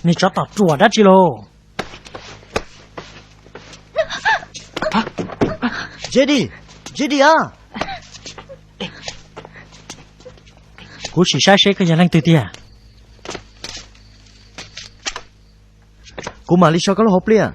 Niag tsov tom ruam dab tsi lauj? Jedi, Jedi a! Kuv sim saib seb koj yog leej twg tiag. Kuv mam li so koj lub hauv pliaj.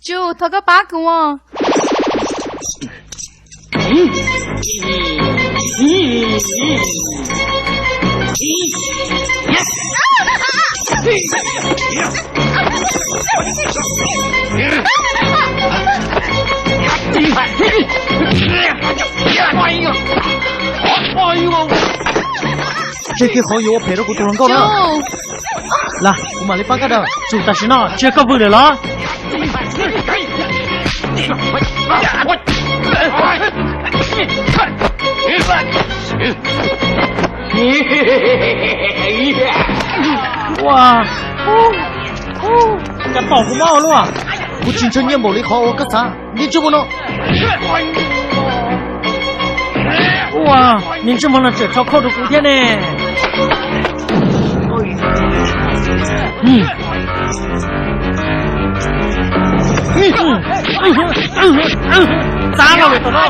Tsu, thov koj pab kuv os. Tej tib qhov yuav ua phem rau kuv tus hluas nkauj na. Lam, kuv mam li pab koj daws. Tsum, tam sim no tsis yog koj vwm lawm los? Ua, koj pom kuv mob ua luaj. Kuv tsis ntshaw nyiaj npaum li qhov uas koj xav. Niag ntsej muag no. Ua, niag ntsej muag no tseem rho khauj rau kuv thiab ne. Txav los lawm tom no.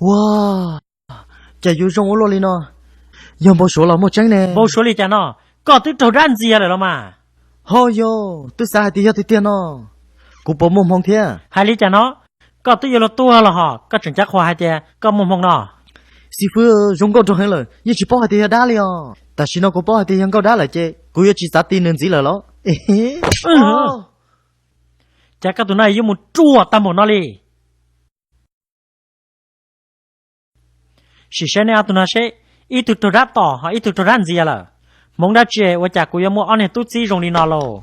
Ua, cas yuav zoo ua luaj li no? Yog npau suav los muaj tseeb ne. Npau suav li cas no? Koj twb raug dab ntxias lawm los mas. Ho yog, twb xav hais tias yog tiag tiag no. Kuv puas muaj hmoo thiab? Hais li cas no? Koj twb yuav luag tuag los hos koj tseem cav qhuas hais tias koj muaj hmoo no? Xib fwb, zoo nkauj rau heev lawm yeej tsis paub hais tias yog dab li os. Tam sim no kuv paub hais tias yog nkauj dab lawm ces kuv yuav tsis txav ti nws ntxiv lawm los? Cas koj tus no yuav mus ruam tag npaum no li? Sim saib nej ob tug no seb, ib tug raug dab tom ho ib tug raug dab ntxias lawm. Hmoov dab tsi ua cas kuv yuav muaj ob niag tub txib zoo li no lauj?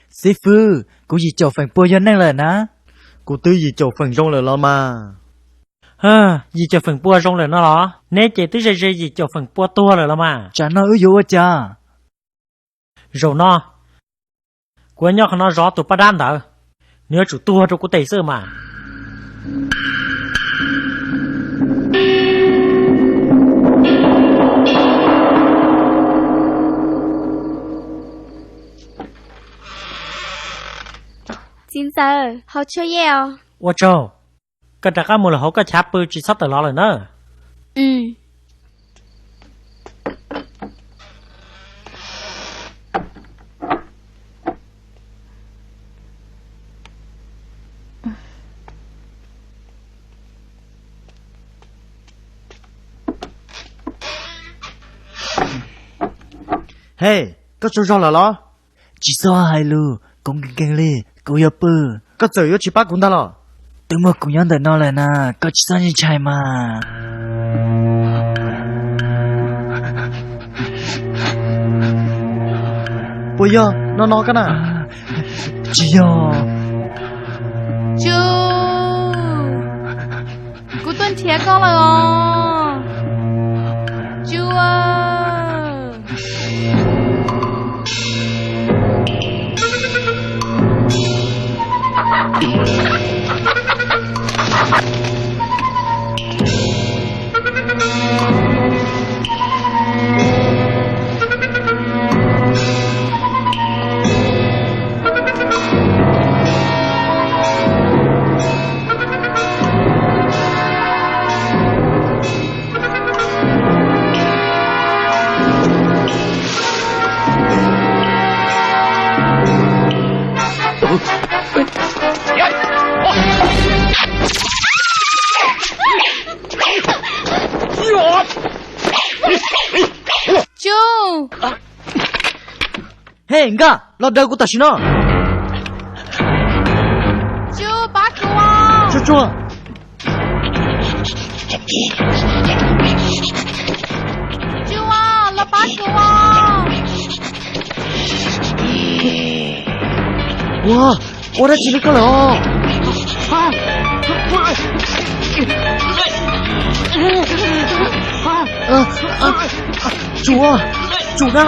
Xib fwb, kuv yim caum feem pua yog neeg lawm na. Kuv twb yim caum feem zoo lawm los mas. Yim caum feem pua zoo lawm no los? Neb ces twb ze ze yim caum feem pua tuag lawm los mas. Tsam no wb yuav ua cas? Zaum no kuv yuav nyob qhov no zov tus poj dab ntawd, nws yuav tsum tuag rau kuv tes xwb mas. Txiv ntxawm, haus tshuaj ye os. Ua tsaug, koj rov qab mus lawm hauv koj chav pw tsis txhob tawm los lawm na. Hej, koj tsaug zog lawm los? Tsis txhob hais lus, kuv nkees nkees li, kuv yuav pw. Koj txawm yuav tsis pab kuv ntag los? Twb muaj kuv nyob ntawm no lawm na, koj tsis txhob ntshai ntshai mas. Puas yog no no koj na? Tsis yog. Tsu, kuv tuaj nrhiav koj lawm os. Tsu. Tsu. Hej, nkaj, los daws kuv tam sim no. Tsu, pab kuv. Tsuag tsuag. Tsu, los pab kuv. Ua, ua dab tsi li koj lawm os? Tsum, tsum na.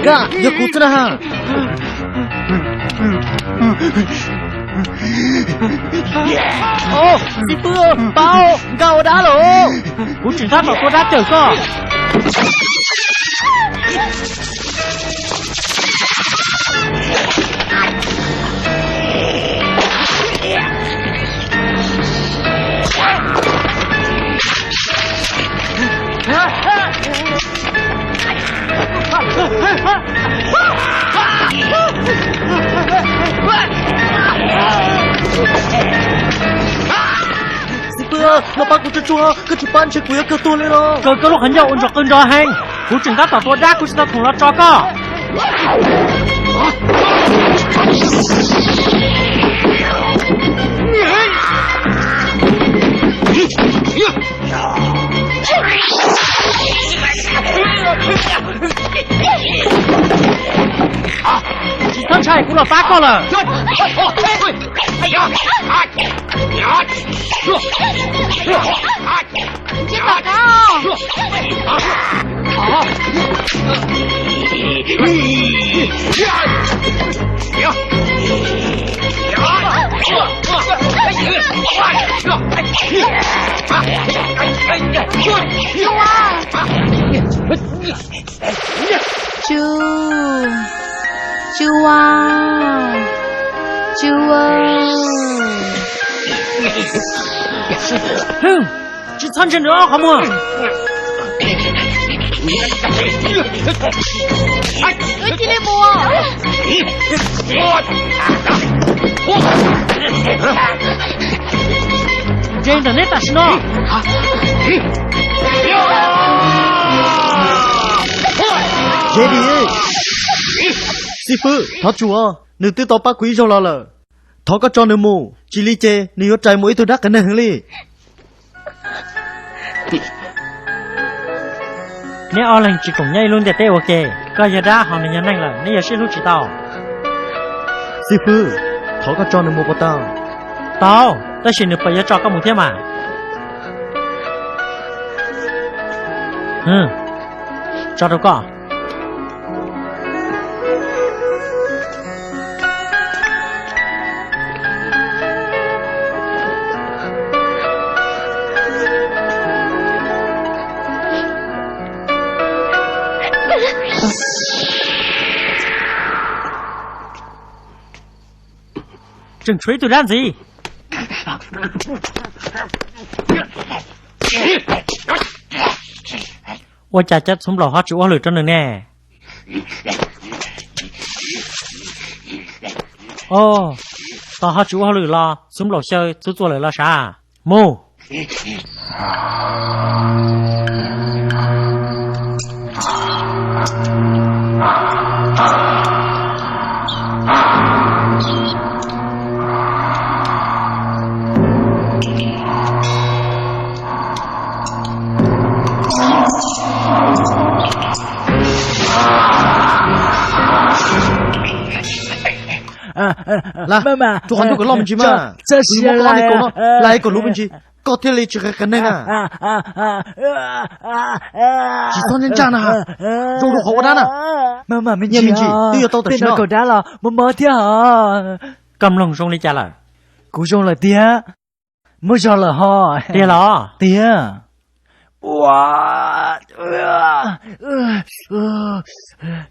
Nkaj, yog kuv xwb na. Xib fwb, pab, nkaj ua dab lawm. Kuv tseem tab tom tua dab cawm koj. Xib fwb, los pab kuv tsuag tsuag, koj tsis pab ntshe kuv yuav kawg tuag li los. Koj, koj lub qhov ncauj ua ntsos qw nrov heev. Kuv tseem tab tom tua dab, kuv tsis tau khoom los tso koj. Tsis txhob ntshai, kuv los pab koj lawm. Tsu, Tsu Ua, Tsu Ua. Tsis txhob ntsia nws ob qhov muag. Wb cia li mus. Ntse ntawm neb tam sim no. Xib fwb, thov tsuas, nws twb tau pab kuv ib zaug los lawm. Thov koj tso nws mus, tsis li ces nws yuav rais mus ib tug dab qias neeg heev li. Neb ob leeg tsis koom nyob ib lub ntiaj teb ua ke, koj yog dab ho nws yog neeg lawm, neb yuav sib hlub tsis tau. Xib fwb, thov koj tso nws mus puas tau? Tau, tab sis nws puas yuav tso koj mus thiab mas? Tso rau koj. Tseem tshuav ib tug dab ntxiv. Ua cas cov txhuv nplaum ho tsis ua hauj lwm rau nws ne? Os, Tos ho tsis ua hauj lwm los xub nplaum xyaw xub txuas lawm los sav. Mus. Tus qhov ncauj kawm loj me ntsis mas, kuv yuav muab koj ob niag kaus no hla ib kaum lub me ntsis, koj thiaj li tsis qe qe neeg na. Tsis txhob ntsaj ntsaj na, zoo rau qhov ua dab na. Ntshe me ntsis twb yuav tau tam sim no. Koj mloog zoo li cas lawm? Kuv zoo lawm tiag. Muaj zog lawm ho. Tiag los? Tiag.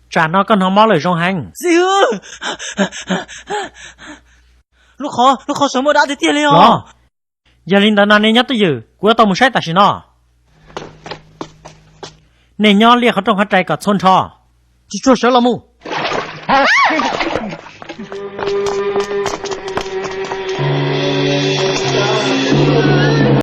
Tsam no koj hnov mob lawm zoo heev. Lub qhov, lub qhov saum muaj dab tiag tiag li os. Yog li ntawd no nej nyob twj ywm, kuv yuav tau mus saib tam sim no. Nej nyob liaj qhov rooj qhov rais kom txhua nrho. Tsis tshua sawv los mus.